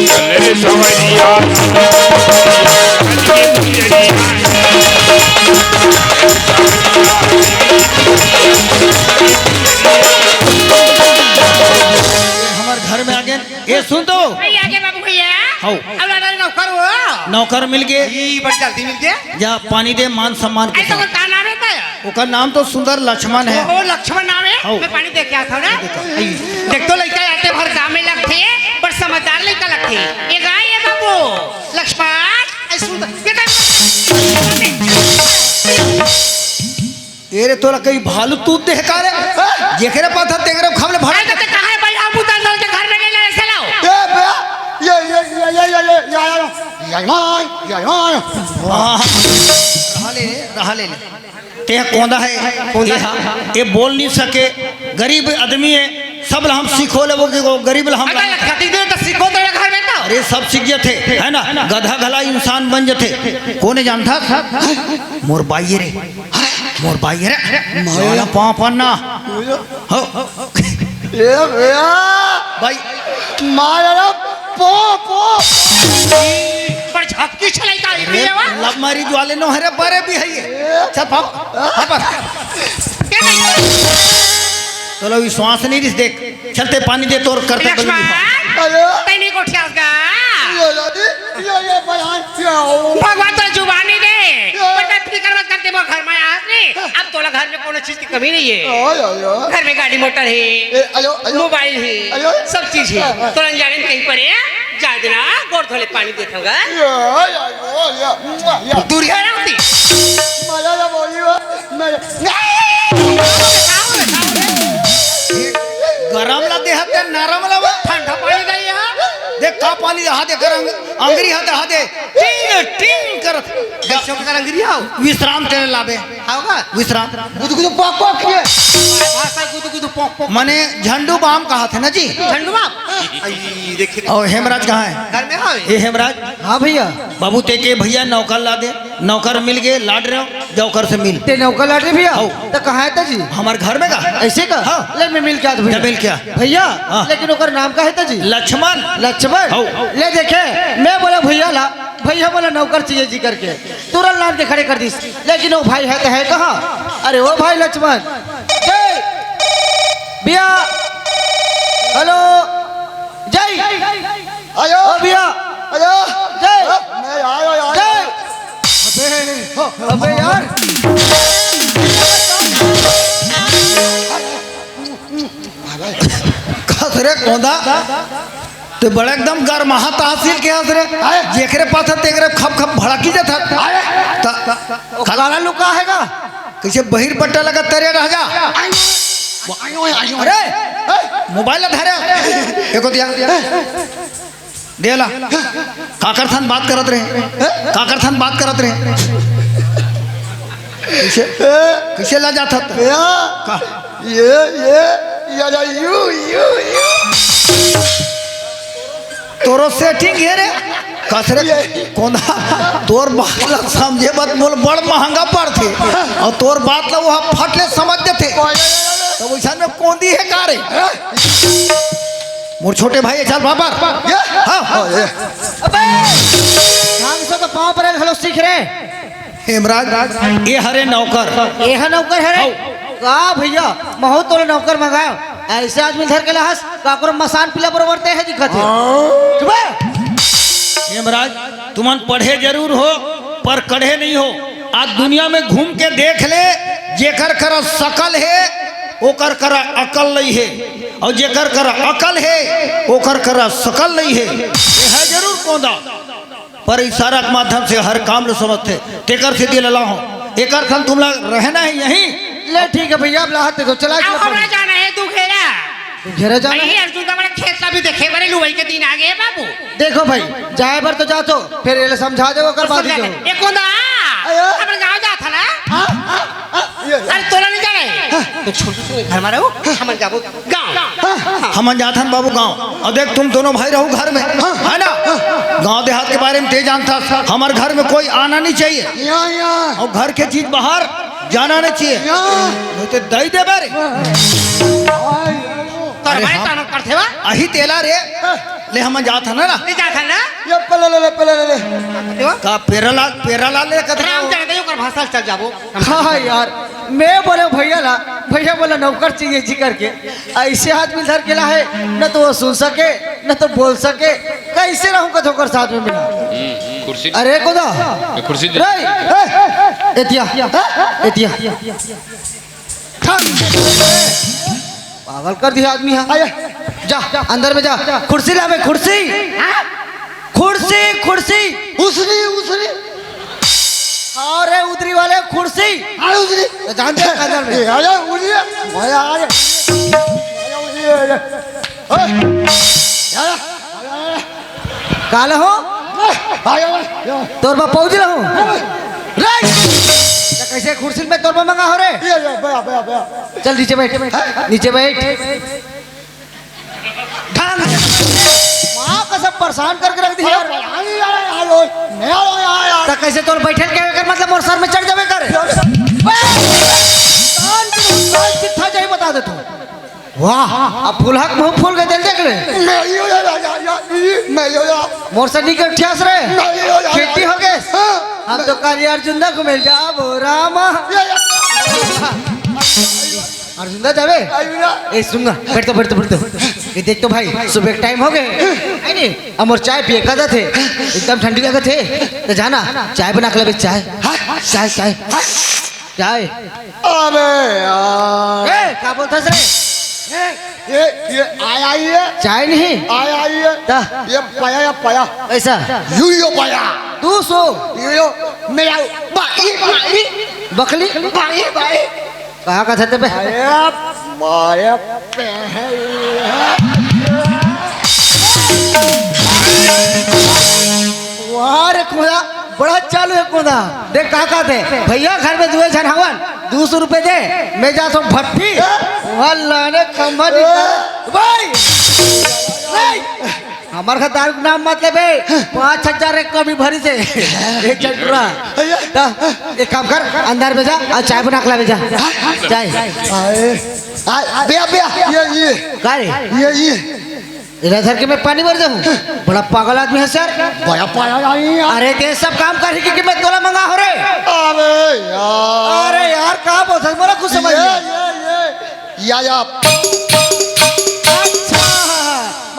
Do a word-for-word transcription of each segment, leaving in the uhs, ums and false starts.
अरे सवरिया, हमर घर में आ गए। ए, सुन तो। भैया, आगे बाबू भैया। हौ। अब लड़ा नौकर हो। नौकर मिल गए। ई बड़ जल्दी मिल गए। जा पानी दे, मान सम्मान के ऐसा साथ। का नाम है तेरा? ओकर नाम तो सुंदर लक्ष्मण है। ओहो, लक्ष्मण नाम है? हौ। मैं पानी दे के आता हूँ ना। देखो। देख तो लड़का आते भर गाँव में लगते, पर समझदार लड़का लगते। ये गाय है बाबू, लक्ष्मण, ऐ सुंदर, ये तो ए रे, तोला कहीं भालू तूत दे का रे? जेकरे पाथा तेकरे खबले भरा। अरे, तो कहाँ है भाई? आप उतार डाल के घर में ले ले, ऐसे लाओ। ए बे, ये, ये, ये। वाह। रहा ले, रहा ले ले। ते कोंदा है, कोंदा। ये हा, ये बोल नहीं सके, गरीब आदमी है, सब ला हम सिखो लेबो कि वो गरीब ला हम अरे, कति दिन तो सिखो तेरे घर में तो। अरे, सब सीख जथे, है ना? गधा घला इंसान बन जथे। कोने जानता? मोर बाई रे। मोर बाई रे, माया। माया पापन ना। माया। हो। ए भैया। भाई। माया रे, पो, पो। पर झपकी चलाई का अरे, ये वा? Love marriage वाले नो हरे, बरे भी है ये। ए। चल, पाप, पाप। के नहीं? चलो, विश्वास नहीं दिस, देख। चलते पानी दे तोर करते लक्ष्मण, बलून। अरे। तैने कोठिया का? ये दादी, ये, ये बयान क्या हो? भगवान तो जुबानी दे, ये। पर मैं फिकर मत करते, वो घर में आज नहीं। अब तोला घर में कोनो चीज की कमी नहीं है। ओए, ओए, ओए। घर में गाड़ी मोटर है, ए, अयो, अयो। मोबाइल है, अयो। सब चीज है। हाँ, हाँ। तोला जाने में कहीं पड़े, जा देना, गोड़ धोले पानी देता होगा। ये, ये, ये, ये, ये। दूर है ना होती। मजा ना बोली हो, मैं गरम ला देहत ते नरम ला बा। ठंडा पानी दे यहाँ। देख का पानी दे, हाथ दे कर अंग-, अंगरी हाथ दे, हाथ दे। टिंग, टिंग करत। कैसे कर अंगरी आओ? विश्राम तेरे लाबे। आओगा? विश्राम। गुदगुदू पॉक पॉक किए। भाषा गुदगुदू पॉक पॉक। मने झंडू बाम कहा थे ना जी? झंडू बाम? आई, देखिए। और हेमराज कहाँ है? घर में हाँ। ये हेमराज। हाँ भैया। बाबू ते के भैया नौकर ला दे। नौकर मिल गए, लाड रहे हो, जाओ ओकर से मिल। ते नौकर लाड रहे भैया? हौ। तो कहाँ है ता जी? हमार घर में का? ऐसे का? हाँ। ले मैं मिल के आत भैया। जा मिल के आ। भैया, हाँ। लेकिन ओकर नाम का है ता जी? लक्ष्मण। लक्ष्मण? हौ। ले देखे, मैं बोला भैया ला, भैया बोला नौकर चाहिए जी करके। तुरंत लान के खड़े कर दीस। लेकिन वो भाई है तो है कहाँ? अरे वो भाई लक्ष्मण। जय। भैया। हेलो। जय। आयो। ओ भैया। आयो। जय। मैं आयो, आयो। जय। अबे, अबे यार। कस रे कोंदा, ते बड़ा एकदम गरमाहा तहसील के हस रे। आए। जेकरे पास है, तेकरे खप खप भड़की जात है। आए। त-, त-, ओ काला लुका है का? कैसे बहिर पट्टा लगा तरे रह जा। आयो, आयो, आयो। अरे, मोबाइल धरे। एको दिया। देला। काकर थन बात करत रहे। काकर थन बात करत रहे। कैसे? कैसे ला जात हत? या। का? ये, ये, या, या, यू, यू, यू। तोरो सेटिंग हे रे। कस रे ये। कोंदा, तोर बात ला समझे बर मोला बड़ महंगा पड़थे। अउ तोर बात ला वो फट ले समझ जथे। तब वैसा में कोंदी हे का रे? मोर छोटे भाई, चल बाबर। ये? हाँ। हाँ, ये। अबे! ढंग से तो पाँव परे घलो सीख रे। हेमराज, ये हरे नौकर। ये ह नौकर हरे? हौ। का भैया, महू तोले नौकर मंगायो। ऐसे आदमी धर के लाहस, काकरो मसान पीला बरोबर ते है दिखत है। हाँ। चुप है। हेमराज, तुमन पढ़े जरूर हो, पर कढ़े नहीं हो। आज दुनिया में घूम के देख ले, जेकर करा सकल है, ओकर करा अकल नहीं है, और जेकर करा अकल है, ओकर करा सकल नहीं है। ये है जरूर कोंदा। पर इशारा के माध्यम से हर काम ल समझथे, तेकर सेती ले लाहूं। एकर सन तुमला रहना है यहीं। ले ठीक है भैया, अब लाहत दे दो, चला आओ, चला। हमरा जाना है दुघेरा। दुघेरा जाना है? अरे, अर्जुन का बड़ा खेत ला भी देखे बरे, लुवई के दिन आ गए बाबू। देखो भाई, जाए बर तो जा तो, फिर ये समझा दे, ओकर बाद ही जाओ। ए कोंदा, आयो। अपन गांव जात है ना? हाँ, हाँ, हाँ, ये, ये। अरे तोला नहीं जाना है? हाँ। तो छोटू से घर में रहो, हमन जाबो गाँव। हमन जाथन बाबू गाँव। और देख, तुम दोनों भाई रहो घर में, है ना? गाँव देहात के बारे में ते जानता, हमारे घर में कोई आना नहीं चाहिए। या, या। और घर के चीज बाहर जाना नहीं चाहिए। या। नहीं तो दई देबे रे। आई, आई। अरे हाँ। ताना करथे वा? अही तेला रे। ले, हम जात हन ना। ले जात हन ना? ये पले ले, ले, पले ले, ले। देखो। का पेरा ला, पेरा ला ले कत राम हो? चल गई, ओकर भाषा चल जाबो। हाँ यार, मैं बोले भैया ला, भैया बोला नौकर चाहिए जी करके, ऐसे आदमी धर के ला है, न तो वो सुन सके, न तो बोल सके, कैसे रहूं कत ओकर साथ में मिला? हम्म, कुर्सी। अरे कोदा, ये कुर्सी दे। रे, ए, एतिया, एतिया। पागल कर दिया आदमी हा। आया। जा, अंदर में जा। कुर्सी लावे, कुर्सी। कुर्सी, कुर्सी। उसरी, उसरी। अरे उधरी वाले कुर्सी। हाँ, उसरी। तो जानते हैं अंदर में। ए, आया, उधरी है। आया, आया। आया, उधरी है, आया। ओए। आया, आया, आया। काला हो? आया, आया। तोर बाप पौजी ला हो? रे! तो कैसे कुर्सी में तोर बाप मंगा हो रे? ये, ये, बया, बया, बया। चल नीचे बैठ, नीचे बैठ। ढंग से। माँ कसम परेशान करके रख दी यार। अरे यार, यार, यार, यार, यार। तो कैसे तोर बैठल के कर मतलब मोर सर में चढ़ जावे कर? कान के कान कितना जाई बता दे तू। वाह, अब फूल हक मुंह फूल के दिल देख ले। नहीं हो यार, यार, यार, यार, नहीं हो यार। मोर से निकल ठियास रे। नहीं हो यार। खेती हो गए। हाँ। हम तो काली अर्जुन दा को मिल जाबो रामा। या, या। अर्जुन दा जाबे? आइबे ना। ए, सुन ना, बैठ तो, बैठ तो, बैठ तो। ये देख तो भाई, सुबह के टाइम हो गए, है नी? अब मोर चाय पिए का थे, एकदम ठंडी लगा थे, तो जाना, चाय बना के लाबे, चाय, चाय, चाय, चाय। अबे यार। ए, का बोलता रे? ये, ये आया ही है। चाय नहीं? आया ही है। ता? ये पाया या पाया? कैसा? यू यो पाया। दो सौ। ये यो, मेरा बाई, बाई। बकली? बाई, बाई। कहाँ का था तेरे पे? अरे, मारे पहले। वाह रे कोदा, बड़ा चालू है कोदा। देख का कहते, भैया घर में दुए झन हवन, दो सौ रुपए दे, मैं जात हूँ भट्टी। वल्ला ने खम्मा निकाल। भाई, नहीं। हमार घर दारू के नाम मत लेबे, पाँच हजार एक कमी भरी से। एक झन टुरा। ता, एक काम कर, अंदर में जा, और चाय बना के लावे जा। चाय। आए, आए, आए, भैया, भैया, ये, ये। का रे? ये, ये। इधर धर के मैं पानी भर दूं। बड़ा पागल आदमी है सर। बड़ा पागल आदमी है। अरे, ते सब काम कर ही कि मैं तोला मंगा हो रे। अरे यार। अरे यार, का बोलत हस? मोला कुछ समझ ये, नहीं। ये, ये। या, या। अच्छा,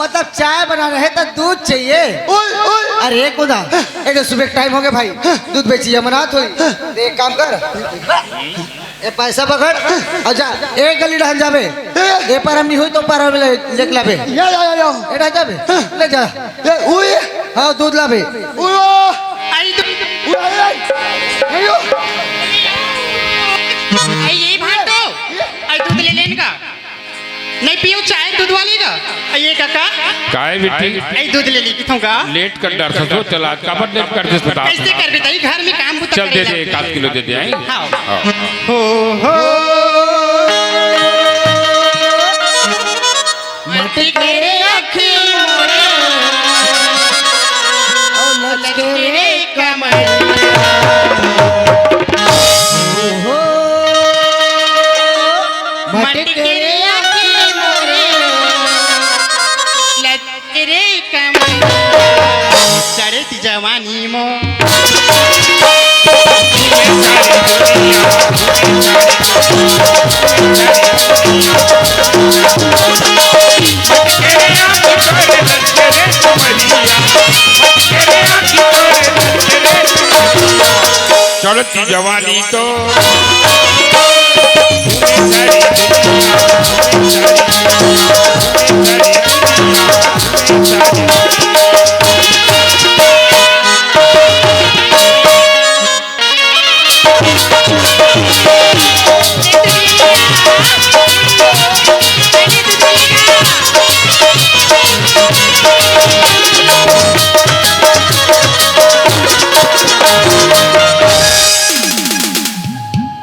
मतलब चाय बनाना है तो दूध चाहिए। ओए, ओए। अरे कोदा, ए जो सुबह के टाइम हो गया भाई, दूध बेचिए मनात होई। एक काम कर, ए पैसा पकड़ और जा, एक गली रहन जाबे। ए पर हम नहीं होई तो पर हम ले, लेके लाबे। या, या, या, या। ए रह जाबे, ले जा। ए, ओए। हाँ, दूध लाबे। ओए। आई तो ओए, आई, आई। अयो। आई ये भाई तो, आई दूध ले लेन का। नहीं पियो चाय दूध वाली का। आई ये काका। काय बेटी? आई दूध ले ली किथों का। लेट कर डर ससुर, चला, काबर लेट कर दे बता। कैसे कर दे? घर में काम बुता चल दे करेला। दे, एक आध किलो दे दे, आई। हाँ। हाँ। हो, हो। मटके रे आँखी मोरे, ओ लचके रे कमरिया। हो, मटके रे आँखी मोरे, लचके रे कमरिया। चढ़त जवानी मो चढ़ती जवानी तो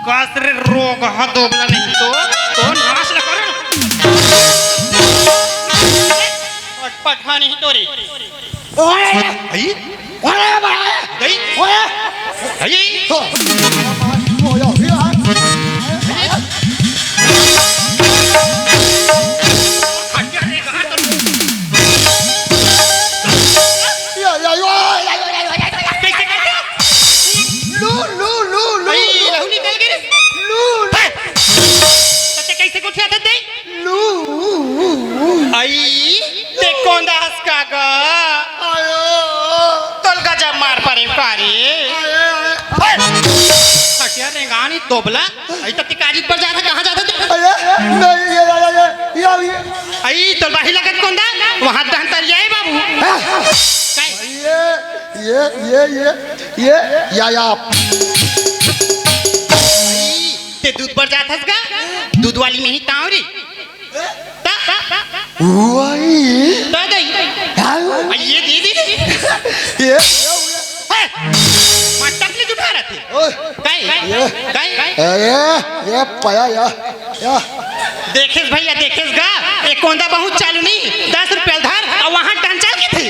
कास रे रोग ह दोबला नहीं तो, तो नाश न कर। पठा नहीं तो रे। ओए! आई? ओए, भाई! गई? ओए! आई? तो, ओए, ओए, ओए। आई? खटिया रे, कहाँ तो अरे का रे? हटिया रेंगानी तोबला। अई त तिकारी पर जात हे, कहाँ जात हे? अरे, नहीं, ये, ये, ये, ये, ये, ये। अई तोर बाही लगत कोंदा? वहाँ दहन तरिया हे बाबू। हाँ। काई? ये, ये, ये, ये, ये, या, या। अई, ते दूध पर जात हस का? दूध वाली नहीं तावरी। वही। तो दई। हाँ। आ, ये दे दे। ये। है। मटक ले जुटा रहते। ओए। काई? ये। काई? अरे, ये पया या, या। देखेस भैया, देखेस गा, ये कोंदा बहुत चालू नहीं, दस रुपया धर, अउ वहाँ टहन चल के थे।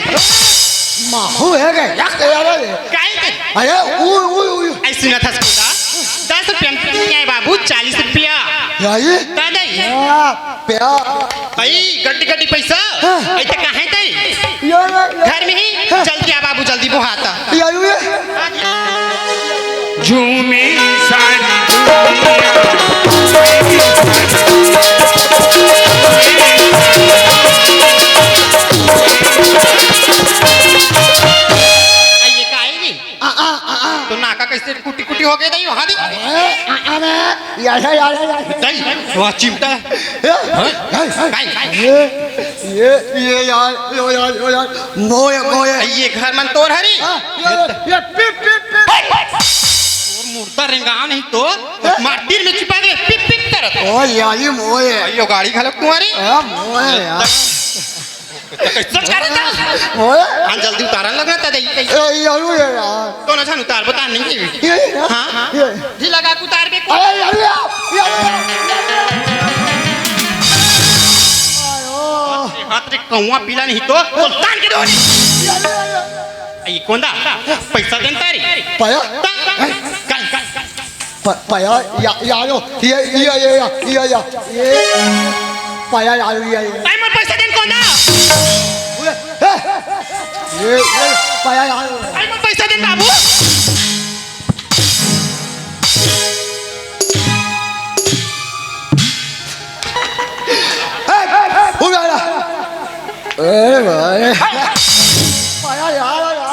माहू हे गे, या, या, या, या। काई थे? अरे, उई, उई, उई। ऐसे न था कोंदा, दस रुपया नहीं आए बाबू, चालीस रुपया। या, ये? का दई? या। प्या। अई, गड्डी गड्डी पैसा। हाँ। अई, त कहाँ हे तई? यो, यो, यो। घर में ही? हाँ। जल्दी आ बाबू, जल्दी बोहाता। यो, यो। झूमी सारी दुनिया। अई, ये का हे रे? आ, आ, आ, आ। तो नाका कैसे कुटी कुटी हो गए दई वहाँ दे? अरे, आ, आ, मैं, या, या, या, या, या। दई, वहाँ चिमटा। ए, हाँ? ए, ए, काई? ये, ये, ये यार, यो यार, यो यार, मोए, मोए। ये घर मन तोर हरी? हाँ, ये, ये, ये, पिप, पिप, पिप। तोर मुर्दा रेंगाव नहीं तो, हाँ? मार्तीर में चिपा के पिप, पिप करत। ओ यार, ये मोए। यो गाड़ी घलक तुम्हारी? हाँ, मोए यार। तो कैसे करे था? ओए। हाँ, जल्दी उतारन लगना था दई। ए, यारू ये यार। दोनों झन उतार, बता नहीं है। ये, ये, हाँ, हाँ। ये। ढीला का उतार बे को। अरे, यारू यार, यारू यार। आयो। हाथ रे कौवा पीला नहीं तो, तो तान के दो। यारू यार। आई कोंदा, पैसा देन तारी। पाया? ता-, काई, काई, काई। प-, पया, या, या, यो, ये, ये, ये, या, ये, या, ये, पया, या, ये, ये। ताई मोर पैसा देन कोंदा। ये, ये, ये, पया, या, यो। ताई मोर पैसा देन बाबू। ए, ए, ए, उड़ा, उड़ा। ए भाई। पया, या, या।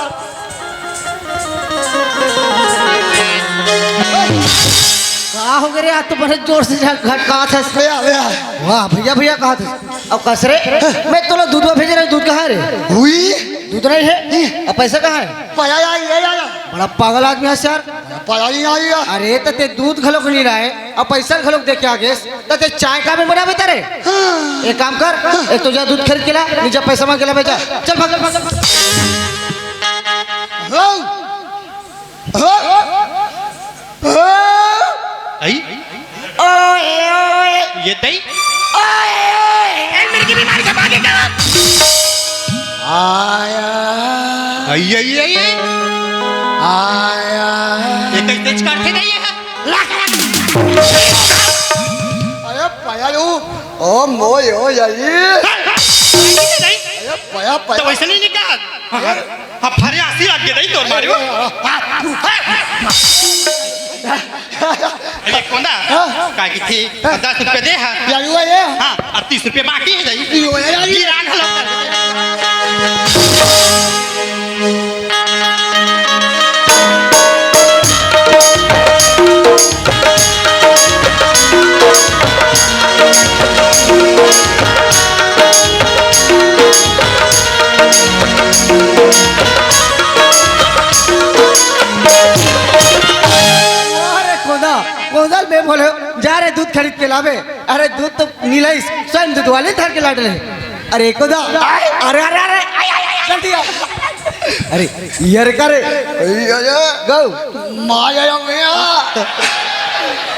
का हो गे रे? आज तो बड़े जोर से झ-, घटकात हस। भैया, भैया। वाह, भैया, भैया कहत हस। अब कस रे, मैं तोला दूधवा भेजे रहेंव, दूध कहाँ हे रे? हुई? दूध नहीं हे? नहीं। अब पैसा कहाँ हे? पया, या, ये, या, या। बड़ा पागल आदमी हस यार। पया नहीं आया। अरे, त ते दूध घलोक नहीं लाए, अब पैसा घलोक दे के आ गेस। त ते चाय का में बनाबे तारे? हाँ। एक काम कर, एक तो जा दूध खरीद के ला, नहीं जा पैसा मांग के लाबे जा। चल भाग, चल भाग, चल भाग। हाँ। हाँ। हाँ। आई? ओए, ओए। ये तई? ओए, ओए। ए, मिर्गी बीमारी से भागे का? आया। आई, आई, आई, आई। आया। ये कई तेज काट के गई है? अरे पया यो, ओ मोय, ओ यही। अरे पया, पया। तो वैसे नहीं निकाल। हाँ, हाँ, फरे आसी लग गए नहीं तोर मारियो। अरे कोंदा, हाँ। का की थी? दस रुपये दे हा। यार, वो ये। हाँ, अब तीस रुपये बाकी है जाई। यो, यार, यार, ये। गिरा घलो। अरे कोंदा, कोंदा ल मैं बोले, जा रे दूध खरीद के लाबे। अरे दूध तो नी लाइस, स्वयं दूध वाले धर के लात रहे। अरे कोंदा, अरे, अरे, अरे, आय, आय, आय, आय। जल्दी आ। अरे, यार का रे? अरे, अरे। गौ। माया या गया।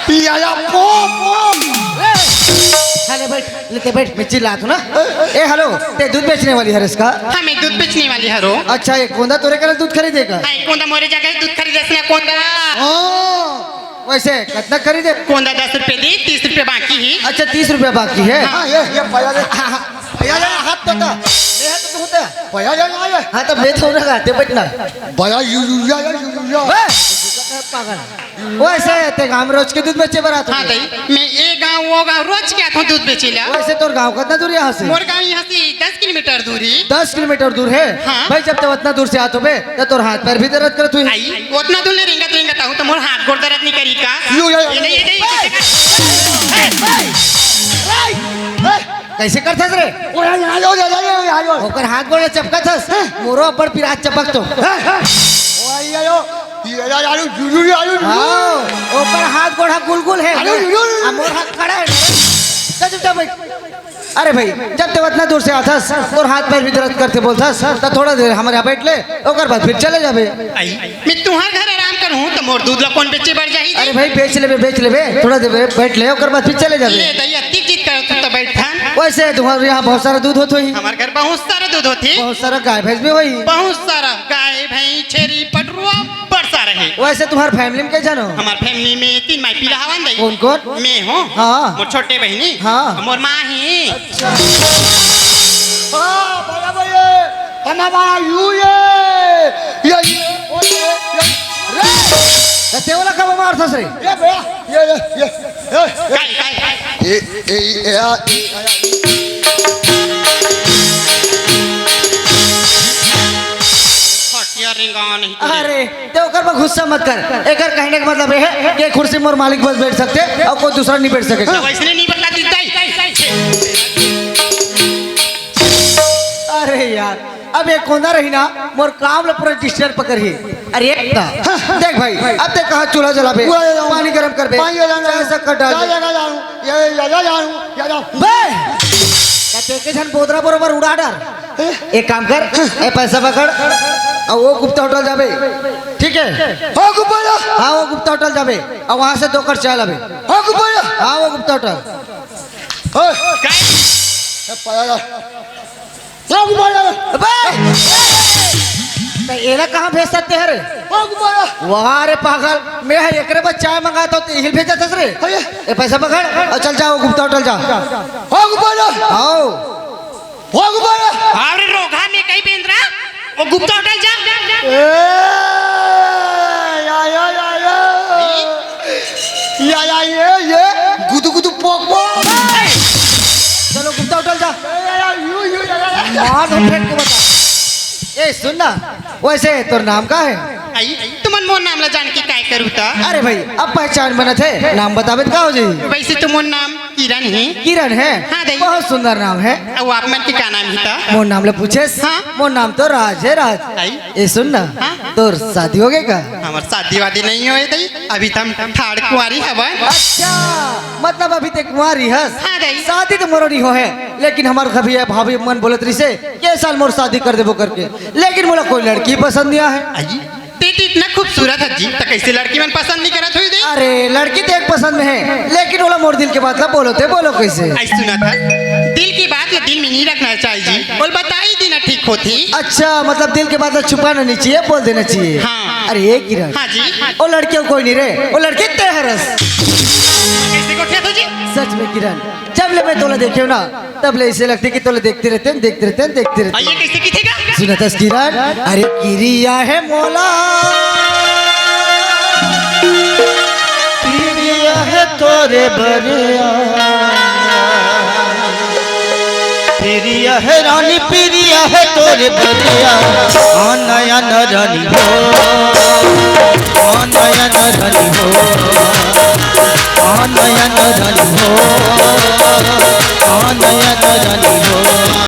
पिया या पो, पो। ए, हेलो, बैठ, लेते बैठ, मैं चिल्लात हूँ ना। ए, हेलो, ते दूध बेचने वाली हरस का? हाँ, मैं दूध बेचने वाली हरों। अच्छा, ये कोंदा तोरे करा दूध खरीदेगा? हाँ, ये कोंदा मोरे जगह दूध खरीदे से ना कोंदा। हाँ। वैसे कतना खरीदे? कोंदा दस रुपये दी, तीस रुपये बाकी ही। अच्छा, तीस रुपये बाकी है। हाँ, ये, ये पया दे। हाँ, हाँ। पया दे, हाथ तो था। ले हाथ तो होता। पया दे ना ये। हाँ, तो मैं तो ना खाते बचना। बया यू, यू, या, या, यू, यू, या। बस। पागल। वैसे ते गांव में रोज के दूध बेचे बर आथस? हाँ दई, मैं ए गांव वो गांव रोज के आथों दूध बेचे ला। वैसे तोर गांव कतना दूर हे यहाँ से? मोर गांव यहाँ से दस किलोमीटर दूर हे। दस किलोमीटर दूर हे? हाँ। भाई, जब ते उतना दूर से आथस बे, त तोर हाथ पैर भी दर्द करत होही। आई, उतना दूर ले रेंगत रेंगत आहूं त मोर हाथ गोड़ दर्द नहीं करी का? यो, यो, यो। ये नहीं, ये नहीं। कैसे करथस रे? ओ, या, या, यो, या, या, यो, या, यो। ओकर हाथ गोड़ ल चपकथस, मोरो अब्बड़ पिरात चपकथे। ओ, या, यो। हाँ, ओकर हाथ गोड़ ह गुलगुल हे। अरे, अरे, अरे। आ मोर हाथ खड़ा हे। चल, चुपचाप बैठ। अरे भाई, जब ते उतना दूर से आथस, तोर हाथ पैर भी दर्द करथे बोलथस, त थोड़ा देर हमर यहाँ बैठ ले, ओकर बाद फिर चले जाबे। आई, मैं तुम्हार घर आराम करहूँ, त मोर दूध ला कौन बेचे बर जाही? अरे भाई, बेच लेबे, बेच लेबे, थोड़ा देर बैठ ले, ओकर बाद फिर चले जाबे। ले दई, अतिक जिद करत हस त बैठ थान। वैसे तुम्हार यहाँ बहुत सारा दूध होत होही? हमर घर बहुत सारा दूध होथे। बहुत सारा गाय भैंस भी होही? बहुत सारा गाय, भैंस, छेरी, पठरू अब्बड़ सारा हे। वैसे तुम्हार family में कई झन हो? हमर family में तीन माई पिला हवन दई। कौन कौन? मैं हूँ। हाँ। मोर छोटे बहिनी। हाँ। मोर माँ हे। अच्छा। हाँ, भैया, भैया, हमारा यू ये, ये, ये, ओ, ये, ये, रे! त ते ओला कब मारथस रे? ये भैया, ये, ये, ये, ये। काय, काय, काय? ए, ए, ए, आ, ए, आ, आ। फटिया रेंगा नहीं तो। अरे, ते ओकर पर गुस्सा मत कर। एकर कहने का मतलब ये है कि कुर्सी में मोर मालिक बस बैठ सकथे अउ कोई दूसरा नहीं बैठ सके। तो वैसने नहीं बता देता है। अरे यार, अब ये कोंदा रही ना, मोर काम ला पूरा disturb करही। अरे एक ता, देख भाई, अब ते कहाँ चूल्हा जलाबे, पूरा जलाऊं। पानी गरम करबे, पानी गरम चाय करूं। शक्कर डाल चाय दे। लगा लाऊं। ये, ये, ये, ये, ये, ये। बे! का ते के झन बोदरा बरोबर उड़ा डार। हैं? एक काम कर, ए पैसा पकड़, अउ वो गुप्ता होटल जाबे, ठीक है? हाँ, गुब्बारा। हाँ, वो गुप्ता होटल जाबे, अउ वहाँ से दो कट चाय लाबे। हाँ, गुब्बारा। हाँ, वो गुप्ता होटल। ओए। ए, पाया ला। हाँ, गुब्बारा। अबे! तो एला कहाँ भेज सकथे रे? हाँ, गुब्बारा। वाह रे पागल, मैं ह एकरे बर चाय मंगाथों, ते इही ल भेजथस रे। अरे। ए पैसा पकड़ अउ चल जा, वो गुप्ता होटल जा। हाँ, गुब्बारा। आओ। हो गुब्बारा। अरे रोगहा में कहीं बेंदरा, वो गुप्ता होटल जा। ए, या, या, या, या। या, या, ये, ये, गुदु, गुदु, पोक, पोक। चलो गुप्ता होटल जा। ए, या, या, यू, यू, या, या, या। मार दो फेंक के बता। ए, सुन ना, वैसे तोर नाम का हे? आई, तुमन मोर नाम ला जान के काय करू ता? अरे भाई, अब पहचान बनत हे, नाम बताबे त का हो जाही? वैसे तो मोर नाम किरण हे। किरण हे? हाँ, दाई। बहुत सुंदर नाम हे। अउ आप मन के का नाम हे ता? मोर नाम ला पूछेस? हाँ। मोर नाम तो राज हे, राज। दाई। ए, सुन ना, हाँ? तोर शादी हो गे का? हमर शादी वादी नहीं होए दाई, अभी त हम ठाड़ कुंवारी हवन। अच्छा, मतलब अभी ते कुंवारी हस? हाँ, दाई। शादी तो मोरो नहीं होहे, लेकिन हमर घबिया भाभी मन बोलत रहिसे, के साल मोर शादी कर देबो करके, लेकिन मोला कोई लड़की पसंद नहीं आए। आई? ते तो इतना खूबसूरत हस जी, त कैसे लड़की मन पसंद नहीं करत होही दे? अरे, लड़की तो एक पसंद में हे, लेकिन ओला मोर दिल के बात ला बोलो ते, बोलो कैसे? आई सुना था, दिल की बात ला दिल में नहीं रखना चाहिए जी, बोल बताई देना ठीक होती। अच्छा, मतलब दिल के बात ला छुपाना नहीं चाहिए, बोल देना चाहिए। हाँ। अरे, ये किरण। हाँ जी। ओ लड़की कोई नहीं रे, ओ लड़की ते हरस। कैसे गोठिया तो जी? सच में किरण, जब ले मैं तोला देखे हूँ ना, तब ले ऐसे लगथे कि तोला देखते रहते हैं, देखते रहते हैं, देखते रहते हैं। ये कैसे किथे का? सुना था किरण, अरे किरिया हे मोला, किरिया हे तोरे बरिया, पिरिया हे रानी, पिरिया हे तोरे बरिया, आना आना रानी हो।